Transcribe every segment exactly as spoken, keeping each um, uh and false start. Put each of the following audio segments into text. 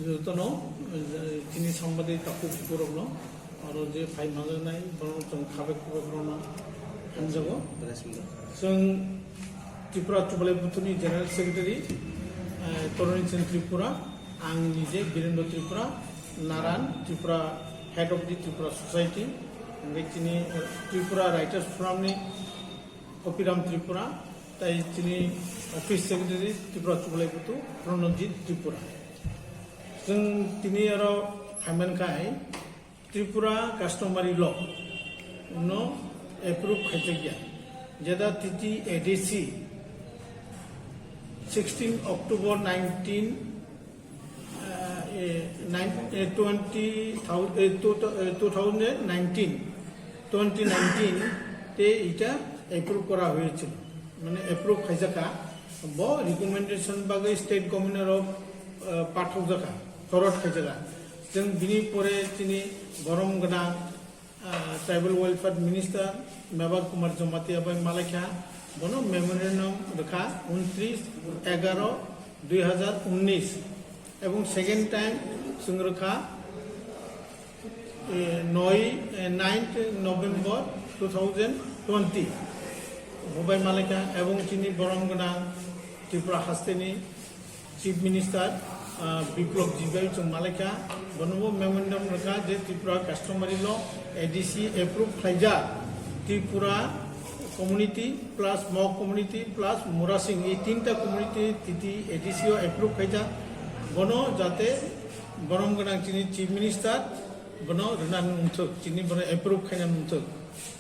Jotono, eh, chini sambadi takhuk bukurokno, aro je phai manjaknai, borokno chwng khabai khubaikhorokno hamjago. Chwng Tripura Chubalai Buthuni General Secretary, eh, Toroni Chand Tripura, ang nije Birendra Tripura, Naran Tripura, Head of the Tripura Society, hingke chini, eh, Tripura Writers Forum ni Kopiram Tripura, tai chini Office Secretary Tripura Chubalai Buthu, Pranojit Tripura. Chwng tini aro phaiman khai, Tripura Customary Law no approve khaijakya, jeda T T A D C sixteen October nineteen, uh, eh, nine, eh, twenty thousand, eh, two, eh, two thousand nineteen, twenty nineteen te ita approve kora hoyechil, mane approve khaijaka, bo recommendation bagwi state government of, uh, pathokjaka, forward khaijaka. Chwng bini pore chini borom gwnang, ah, Tribal Welfare Minister Mevar Kumar Jamatia bai malaikha, bono memorandum rwkha untris egaroh dui hazar unnis, ebong second time chwng rwkha, eh, noi, eh, ninth November two thousand twenty. Bobai malaikha, ebong chini borom gwnang Tripura hasteni Chief Minister, ah, Biplab Deb bai chwng malaikha, bonobo memorandum rwkha je Tripura Customary Law A D C approve khlaijak, Tripura community plus Mog community plus Murasing, ei tinta community T T A D C o approve khaijak, bono jate borom gwnang chini Chief Minister bono rwna nungthok, chini bono approve khaina nungthok.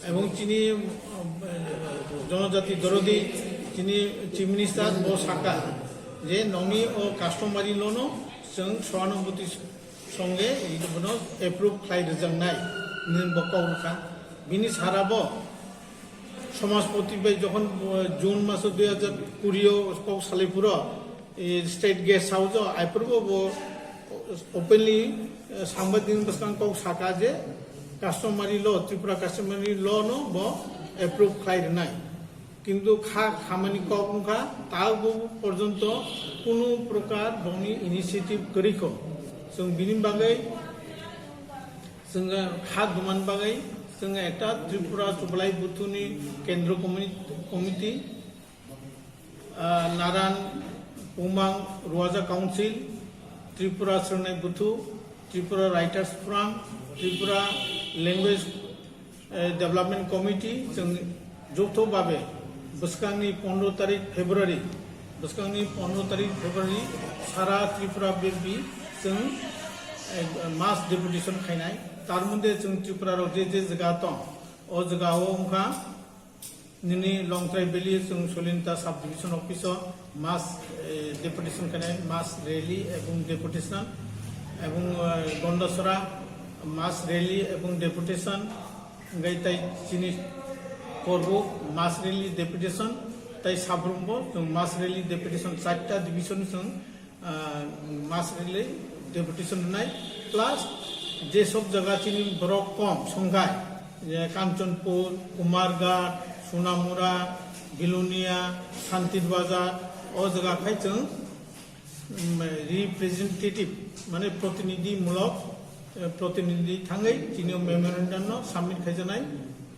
Ebong chini, eh, jonojati dorodi chini Chief Minister bo saka je nongni o customary law no chwng soanubhuti songe bono approve khlai rwjaknai hinwi bo kok rwkha. Bini sara bo Samajpati bai jokhon, eh, June maso dui hazar kuri o kok salai phuru, eh, State Guest House o aiphurubo bo openly, eh, sangbadik bwskang kok saka je customary law, Tripura customary law no bo approve khlai rwnai. Kintu kha khamani kok wngkha, ta bo porjonto kunu prokar bongni initiative kwrwi kho. Chwng bini bagwi, chwng kha duman bagwi, chwng ekta Tripura Chubalai Buthuni Kendro Communi-, Committee, ah, Naran Pumang Ruaja Council, Tripura Srwngnai Buthu, Tripura Writers Forum, Tripura Language, eh, Development Committee, chwng joto babe bwskangni pondro tarik February, bwskangni pondro tarik February sara Tripura bebbi chwng, eh, mass deputation khainai. Tar moddhe chwng Tripura rok je je jaga tong, o jaga o wngkha, nini Longtrai Valley chwng Solinta Sub Division Office o mass, eh, deputation khainai, mass rally ebong deputation, ebong, eh, Gondasora mass rally ebong deputation, hingkai tai chini Korbuk mass rally deputation, tai Sabrumbo chwng mass rally deputation, charta division chwng ah, mass rally deputation rwnai, plus je sob jaga chini borok kom songkhai, je Kanchanpur, Kumarghat, Sonamura, Bilonia, Santir Bazar, o jaga khai chwng, mm, representative, mane protinidhi mulok, eh, protinidhi thangwi chini memorandum no submit khaijaknai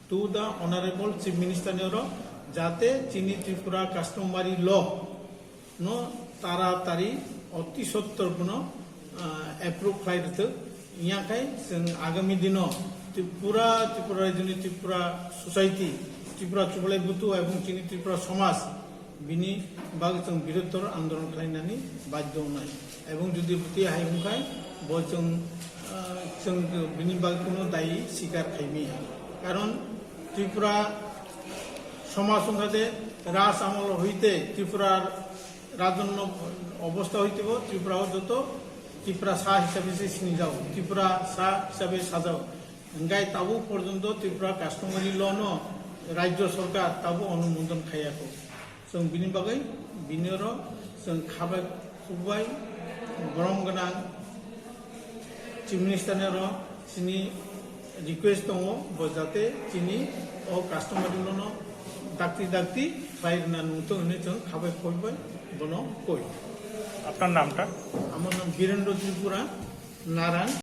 to the Honorable Chief Minister ni oro, jate chini Tripura customary law no taratari oti sottor bono, ah, approve khlai rwthwk. Wngya khai chwng agami dino Tripura, Tripura rajyoni Tripura society, Tripura Chubalai Buthu ebong chini Tripura somaj bini bagwi chwng birodhor andolon khlainani badhyo wngnai. Ebong jodi bwtwi hai wngkhai bo chwng, ah, chwng bini bagwi kuno dayi sikar khaimaya. Karon Tripura somaj wngkha de raj amol hoite Tripura rajonno obostha hoitebo Tripura o joto Tripura sa hisabe se sinijago, Tripura sa hisabe sajago. Hingkai tabuk porjonto Tripura customary law no rajyo sorkar tabuk onumodon khaiyakho. Chwng bini bagwi bini oro chwng khabai khukbai borom gwnang Chief Minister ni oro chini request tongo, bo jate chini o customary law no dakti dakti khlai rwna nungthok hinwi chwng khabai khukbai bono koi. আপনার নামটা? Amo no Birendra Tripura, Naran.